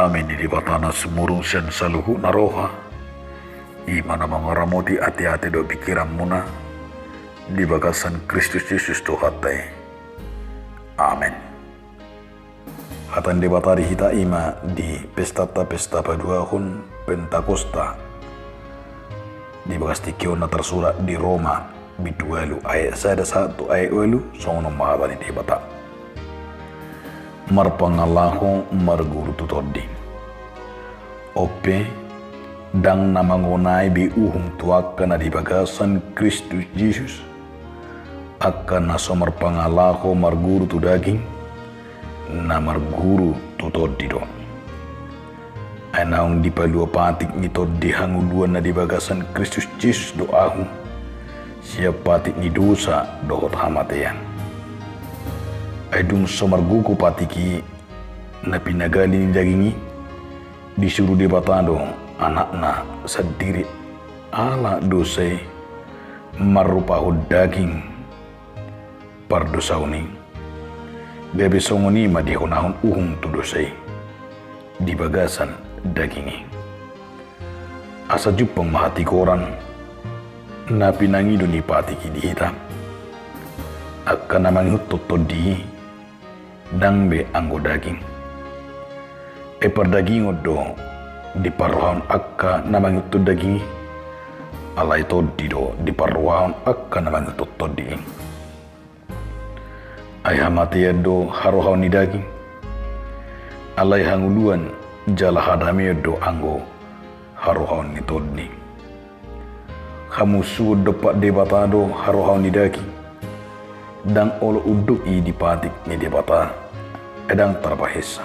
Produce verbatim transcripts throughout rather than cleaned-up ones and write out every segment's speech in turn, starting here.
Dame ni Debata na sumurung sian saluhutna roha, i ma na mangaramoti ateate dohot pingkiranmuna di bagasan Kristus Jesus Tuhanta i. Amen. Hata ni Debata di hita i ma di pestanta, pesta paduahon Pentakosta, di bagas tingki on na tarsurat di Roma bindu ualu ayat sada sahat tu ayat ualu, songon on ma hata ni Debata. Marpangalaho marguru tu tondi. On pe, ndang na mangonai be uhum tu angka na di bagasan Kristus Jesus, angka na so marpangalaho marguru tu daging, na marguru tu tondi do. Ai naung dipalua patik ni tondi hangoluan na di bagasan Kristus Jesus do ahu, sian patik ni dosa dohot hamatean. Ai dung so margogo patik i na pinagali ni daging i, disuru Debata do Anakna sandiri ala dosa i, marrupahon daging pardosaon i, gabe songon i ma dihonahon uhum tu dosa i di bagasan daging i. Asa jumpang ma hatigoran na pinangido ni patik i di hita, angka na mangihuthon tondi i, ndang be anggo daging. Ai pardagingon do diparrohahon angka na mangihuthon daging i, alai tondi do diparrohahon angka na mangihuthon tondi i. Ai hamatean do harohaon ni daging, alai hangoluan jala hadameon do anggo harohaon ni tondi. Hamusuon dompak Debata do harohaon ni daging. Ndang olo unduk i di patik ni Debata, ai ndang tarbahensa.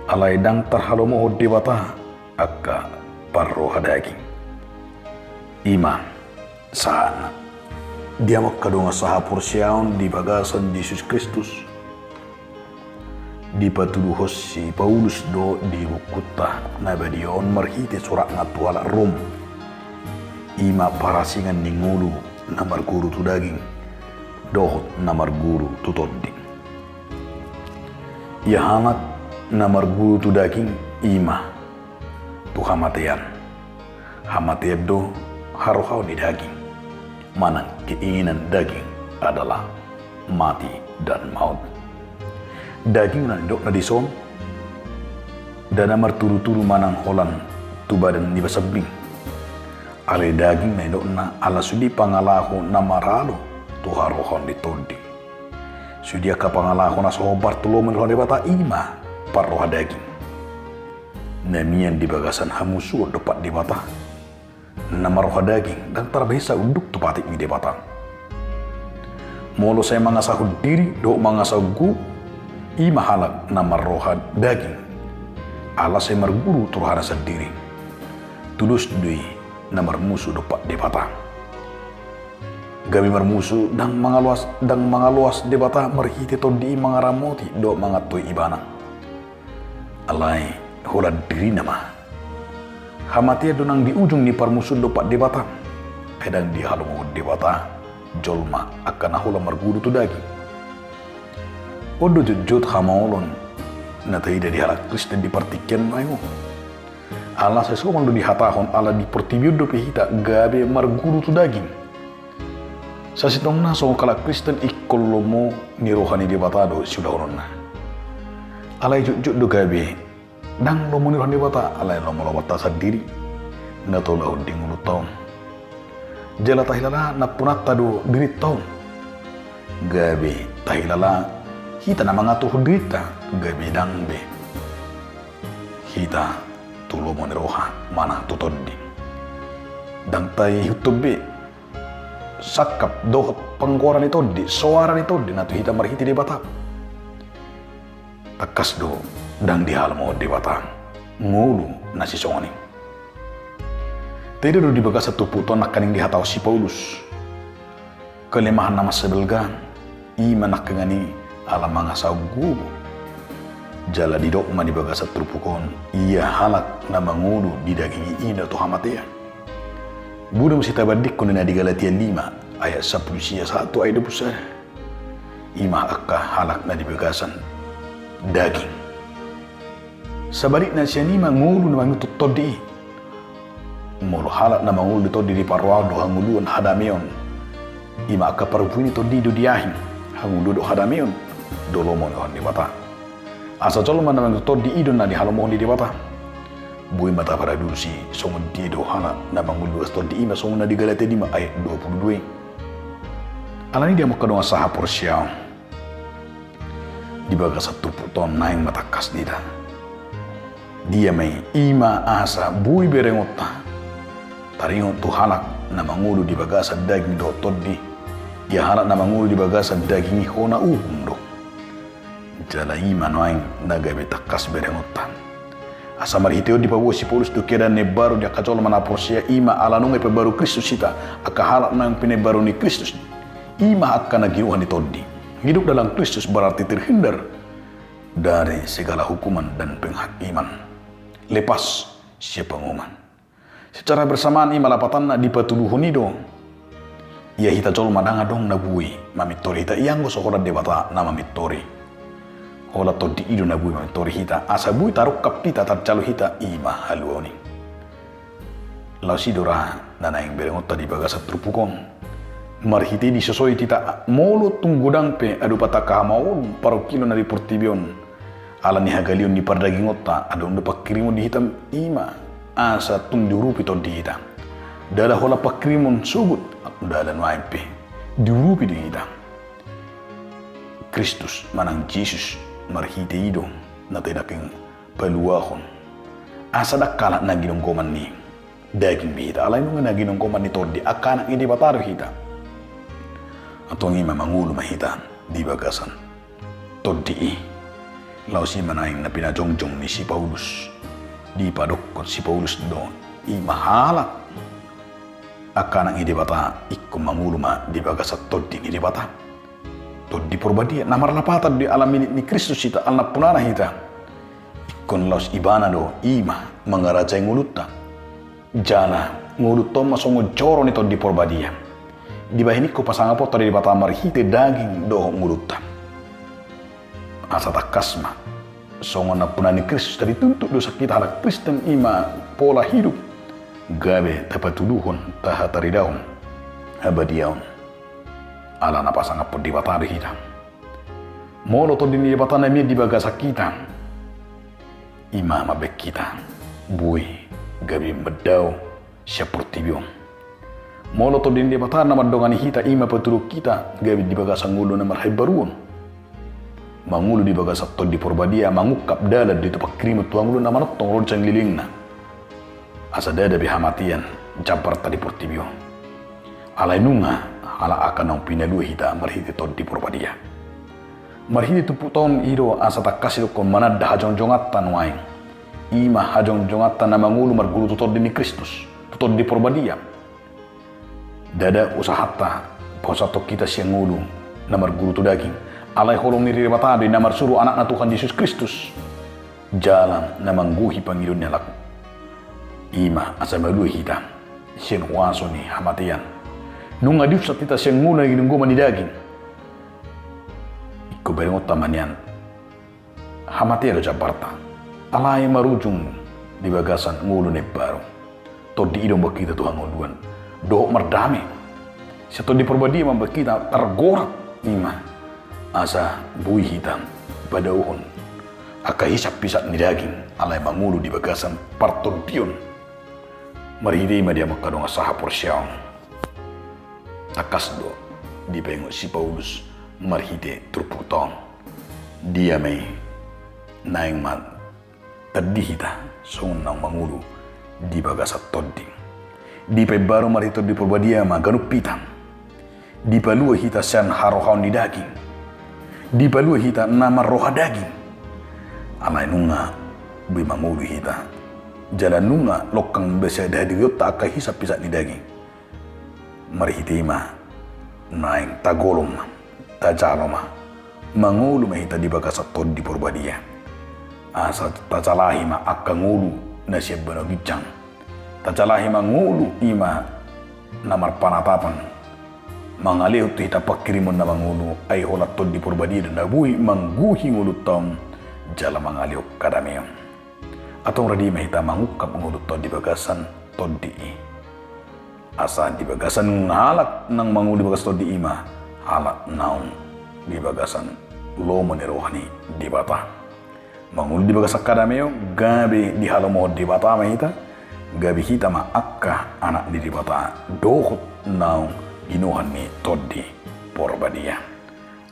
Alai ndang tarhalomohon Debata angka parroha daging. I ma sahatna. Di hamu angka dongan sahaporseaon di bagasan Jesus Kristus, dipatuduhon si Paulus do di bukunta na badia on marhite suratna tu halak Rom, i ma parasingan ni ngolu na marguru tu daging dohot na marguru tu tondi. Ia halak na marguru tu daging i ma tu hamatean. Hamatean do harohaon ni daging, manang keinginan daging adalah mati dan maut. Daging na nidokna dison, ndada marturutudu manang holan tu badan ni basambing. Alai daging na nidokna ala sude pangalaho na maralo tu harohaon ni tondi. Sude angka pangalaho na so hombar tu lomo ni roha ni Debata i ma parroha daging. Na mian di bagasan hamusuon dompak Debata. Na marroha daging ndang tarbahensa unduk tu patik ni Debata. Molo sai mangasahon diri dohot mangasahon gogo, i ma halak na marroha daging, ala sai marguru tu rohana sandiri. Tudos do i na marmusu dompak Debata. Gabe marmusu ndang mangaloas, ndang mangaloas Debata marhite tondi i mangaramoti dohot mangantoi ibana. Alai holan dirina ma. Hamatean do nang di ujung ni parmusuon dompak Debata. Ai ndang dihalomohon Debata jolma angka na holan marguru tu daging. On do jotjot hamaolon na taida di halak Kristen di partingkian na i. Ala sai songon do dihatahon ala di portibi on dope hita gabe marguru tu daging. Sasintongna songon halak Kristen ingkon lomo ni roha ni Debata do siulahononna. Alai jotjot do gabe ndang lomo ni roha ni Debata, alai lomolomota sandiri na taulahon di ngolunta on. Jala tahilala nampunanta do dirinta on. Gabe tahilala hita na mangaturhon dirinta, gabe ndang be hita tu lomo ni roha manang tu tondi. Ndang taihuthon be sangkap dohot panggoaran ni tondi, soara ni tondi na tu hita marhite Debata. Tangkas do ndang dihalomohon Debata ngolu na sisongon i. Taida do di bagasan turpukta on nangkaning dihatahon si Paulus. Kelemahan na mansai balga i ma nangkaning i ala mangasahon gogo. Jala didok ma di bagasan turpuk on, ia halak na mangolu di daging i ina tu hamatean. Molo muse tabandingkon na di Galatia lima ayat sampulu sia sahat tu ayat dua pulu sada. I ma angka halak na di bagasan daging. Sabalikna sian i ma ngolu na mangihuthon tondi i. Molo halak na mangolu di tondi diparrohahon do hangoluan, hadameon, i ma angka parpudi ni tondi i do diahing, hangoluan dohot hadameon, do lomo ni roha ni Debata. Asa jolma na mangihuthon tondi i do na nihalomohon ni Debata. Boi ma taparadusi songon dia do halak na mangolu di bagas tondi i, ma songon na di Galatia lima ayat dua puluh dua i. Alani i, di hamu angka dongan sahaporseaon, di bagasan turpukta on naeng ma tangkas di hita. Dia ma i? I ma asa boi berengonta taringot tu halak na mangolu di bagasan daging dohot tondi. Ia halak na mangolu di bagasan daging i hona uhum do. Jala i ma naeng na gabe tangkas berengonta. Asa marhite on dipaboa si Paulus do keadaan na imbaru di angka jolma na porsea, i ma ala nunga ipabaru Kristus hita, angka halak naung pinaimbaru ni Kristus. I ma angka na ginuha ni tondi. Hidup dalam Kristus berarti terhindar dari segala hukuman dan penghakiman. Lepas sian pangunguman. Secara bersamaan i ma lapatanna dipatuduhon i do. Ia hita jolma ndang adong na boi mamintori hita, ia anggo so holan Debata na mamintori. Holan tondi i do na boi mamintori hita, asa boi tarungkap hita, tarjalo hita, i ma haluaon i. Laos i do ra na naeng berengonta di bagasan turpuk on. Marhite i disosoi hita molo tung godang pe adopan angka hamaolon parungkilon na di portibi on, ala ni hagaleon ni pardagingonta, adong do pangkirimon di hita, i ma asa tung diurupi tondi hita. Ndada holan pangkirimon sogot, ndada, nuaeng pe diurupi di hita. Kristus manang Jesus marhite i do na tinaken paluahon. Asa ndang halak na ginonggoman ni daging be hita, alai nunga na ginonggoman ni tondi, angka anak ni Debata do hita. Antong i ma, mangolu ma hita di bagasan tondi i. Laos i ma naeng na pinajongjong ni si Paulus. Dipadokkon si Paulus do, i ma halak, angka anak ni Debata, ingkon mangolu ma di bagasan tondi ni Debata. Tondi Porbadia na marlapatan do i, ala milik ni Kristus hita, ala ampunana hita. Ingkon laos Ibana do i ma mangarajai ngolunta. Jala ngolunta on ma songon joro ni Tondi Porbadia. Dibahen ingkon pasangaponta di Debata marhite daging dohot ngolunta. Asa tangkas ma, songon ampunana ni Kristus, tarituntut do sian hita halak Kristen, i ma pola hidup, gabe tapatuduhon, tahataridahon habadiaon. Ala na pasangaphon Debata do hita. Molo Tondi ni Debata na mian di bagasan hita, i ma mambahen hita boi gabe mandao sian portibi on. Molo Tondi ni Debata na mandongani hita, i ma patuduhon hita gabe di bagasan ngolu na marhaimbaruon. Mangolu di bagasan Tondi Porbadia mangungkap dalan do i tu pangkirimon tu hangoluan na manongtong ro di salelenglelengna. Asa ndada be hamatean jambarta di portibi on. Alai nunga halak angka naung pinalua hita marhite Tondi Porbadia. Marhite turpukta on i do asa tangkas didokkon mananda hajongjonganta nuaeng. I ma hajongjonganta na mangolu marguru tu Tondi ni Kristus, tu Tondi Porbadia. Ndada usahanta pahoshonhon hita sian ngolu na marguru tu daging. Alai holong ni Debata do i na marsuru Anakna Tuhan Jesus Kristus. Jalan na manggohi pangidoan ni halak i ma asa malua hita sian huaso ni hamatean. Nunga diunsat hita sian ngolu na ginonggoman ni daging. Ingkon berengonta ma nian. Hamatean do jambarta. Alai marujung di bagasan ngolu na imbaru. Tondi i do mambahen hita tu hangoluan dohot mardame. Sian Tondi Porbadia mambahen hita targorat, i ma asa boi hita padaohon angka hisaphisap ni daging, alai mangolu di bagasan partondion. Marhite i ma di hamu angka dongan sahaporseaon. Tangkas do dipaingot si Paulus marhite turpukta on. Dia ma i? Naeng ma tandi hita songon naung mangolu di bagasan Tondi. Dipaimbaru marhite Tondi Porbadia ma ganup hita. Dipalua hita sian harohaon ni daging. Dipalua hita na marroha daging. Alai nunga boi mangolu hita. Jala nunga longkang be sian hadirionta angka hisaphisap ni daging. Marhite i ma naeng tagolom ma, tajalo ma. Mangolu ma hita di bagasan Tondi Porbadia. Asa tajalahi ma angka ngolu na sian banua ginjang. Tajalahi ma ngolu i ma na marpanatapan. Mangalehon tu hita pangkirimon na mangolu, ai holan Tondi Porbadia do na boi manggohi ngolunta on jala mangalehon hadameon. Antong rade ma hita mangungkap ngolunta di bagasan Tondi i. Asa di bagasan halak naung mangolu di bagasan Tondi i ma halak naung di bagasan lomo ni roha ni Debata. Mangolu di bagasan hadameon, gabe dihalomohon Debata ma hita, gabe hita ma angka anak ni Debata dohot naung ginohan ni Tondi Porbadia.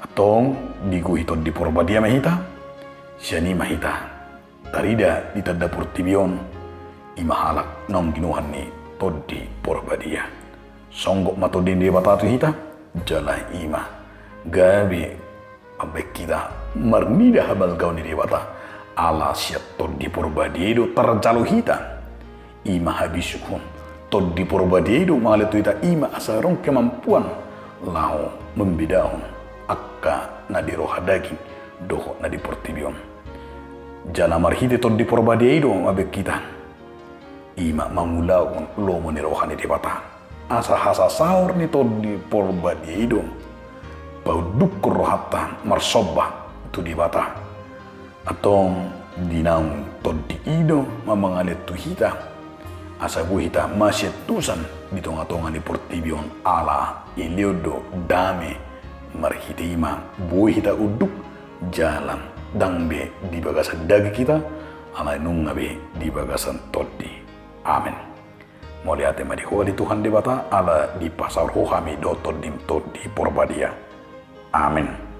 Antong digohi Tondi Porbadia ma hita, sian i ma hita tarida di tanda portibi on, i ma halak naung ginohan ni Tondi Porbadia. Songgop ma Tondi ni Debata tu hita, jala i ma gabe mambahen hita marnida habalgaon ni Debata, ala sian Tondi Porbadia i do tarjalo hita. I ma habisuhon. Tondi Porbadia i do mangalehon tu hita, i ma asa adong kemampuan laho mambedahon angka na di roha daging dohot na di portibi on. Jala marhite Tondi Porbadia i do mambahen hita, i ma mangulahon lomo ni roha ni Debata. Asa hasasaor ni Tondi Porbadia i do paundukkon rohanta marsomba tu Debata. Antong di naung Tondi i do ma mangalehon tu hita, asa boi hita masiantusan di tongatonga ni portibi on, ala dilehon do dame. Marhite i ma boi hita unduk jala ndang be di bagasan daging hita, ala nunga be di bagasan Tondi. Amen. Mauliate ma di Ho ale Tuhan Debata, ala dipasaor Ho hami dohot Tondim Tondi Porbadia. Amen.